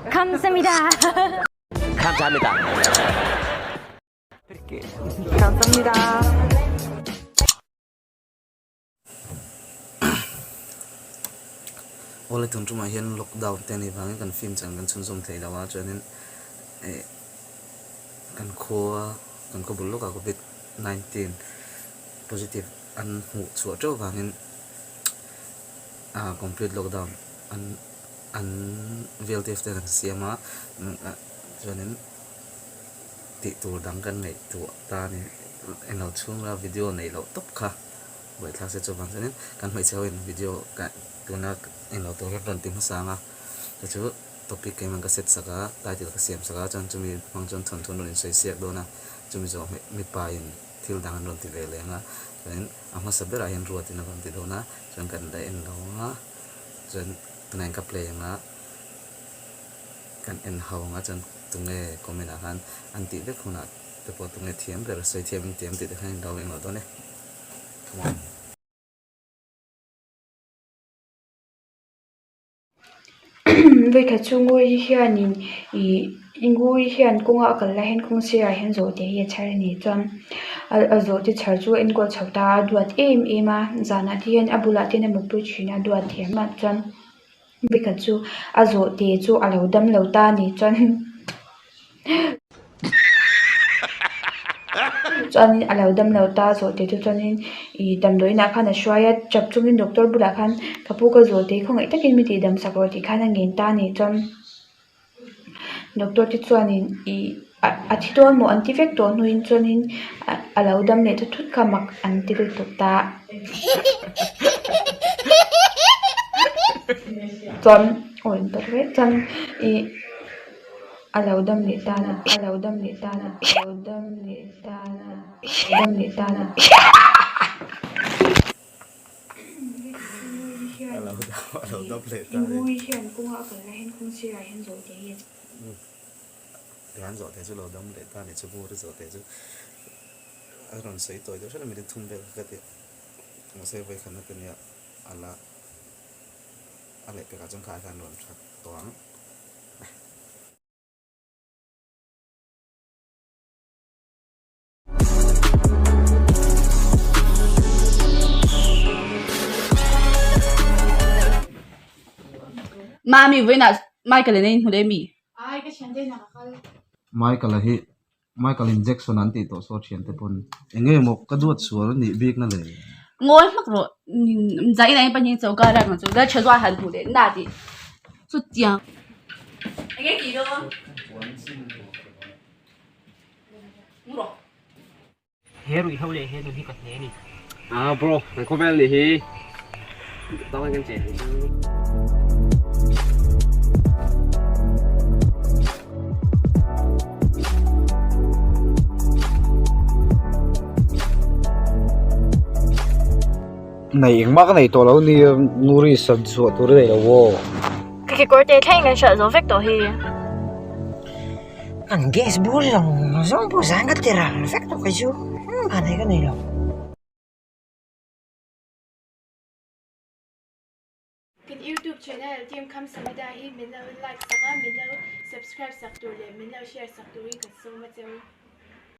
Kamsamida. 감사합니다. 감사합니다. Awle tun tumah hian lockdown te anih vangin kan film chan kan chhunzawm thei lo a chuanin eh kan khua kan khaw bul lawkah covid 19 positive an hmuh chhuah teuh vangin ah complete lockdown an an VLTF ten an siam a chuanin tih tur dang kan ngaihtuah ta a ni englo chhunga video neih loh tawp kha buaithlak se chuvang chuanin kan hmeichhe ho in video tuna englo tur hi an rawn ti hmasa ang a chu chu topic engemaw ka set sak a title ka siam sak a chuan chumi hmang chuan thawnthu an rawn insawi siak dawn a chumi zawh mipa in thil dang an rawn ti ve leng a chuanin a hmasa berah hian ruatin a rawn ti dawn a chuan kan la en lo ang a chuan tunah hian ka play ang a kan en ho ang a chuan tunge comment ah khan an tih vek hunah te pawh tunge thiam ber sawi thiam in tiam tih te khan in lo eng lo dawn e come on. Vawikhat chu Nguri hianin ih Nguri hian kawnga a kal lai hian kawng sirah hian zawhte hi a chhar a ni chuan a zawhte chhar chu a enkawl chho ta a a duat em em a zanah te hian a bulah te hian a mutpui thin a a duat thiam a chuan vawikhat chu a zawhte chu a lo dam lo ta a ni chuan. Chuanin a lo dam lo ta zawhte chu chuanin ih damdawi inah khan a hruai a tap chungin doctor bulah khan ka pu ka zawhte hi khawngaih takin mi tih dam sak rawh tih khan a ngen ta a ni chuan doctor te chuanin ih a thi dawn maw an ti vek tawh hnuin chuanin a lo dam leh ta thut kha mak an ti lutuk ta chuan aw in tawrh vek chuan ih. A lo dam leh ta a, a lo dam leh ta a, a lo dam leh ta a, a dam leh ta a. Ngui hian kawnga a kal lai hian kawng sirah hian zawhte hi a Tihian zawhte chu lo dam leh ta a nih chu Nguri zawhte chu a rawn sawi tawi deuh hret a minute thum vel kha ka ti mahse vawikhatna te nia a la a lehpekah chuan kha khan rawn that tawh ang. Mami vawiinah Michael in a inhmu leh mi? Michael a hi Michael injection an tih tawh saw thian te pawn eng nge maw ka duat sual a nih bik na le. Ngawi hmak rawh zah in a in pahnih choka rak ang chu lal tha zual han hmuh leh na tih chutiang. Enge tih dawn? Mu rawh. He ruih ho leh he nun hi ka hne ni. Ah bro, kan khawvel nih hi tawng kan che chu. Nei engmah ka nei tawh lo ni Nguri sat chhuah tur a nei lo aw. Ka kekawr te thleng kan hralh zo vek tawh hi. An gas bur zawng zawng pawh zan ka ti ral vek tawh kei chu engmah nei ka nei lo. Kan YouTube channel Team Khamsamida hi min lo like sak a, min lo subscribe sak tur leh min lo share sak turin kan sawm a che u.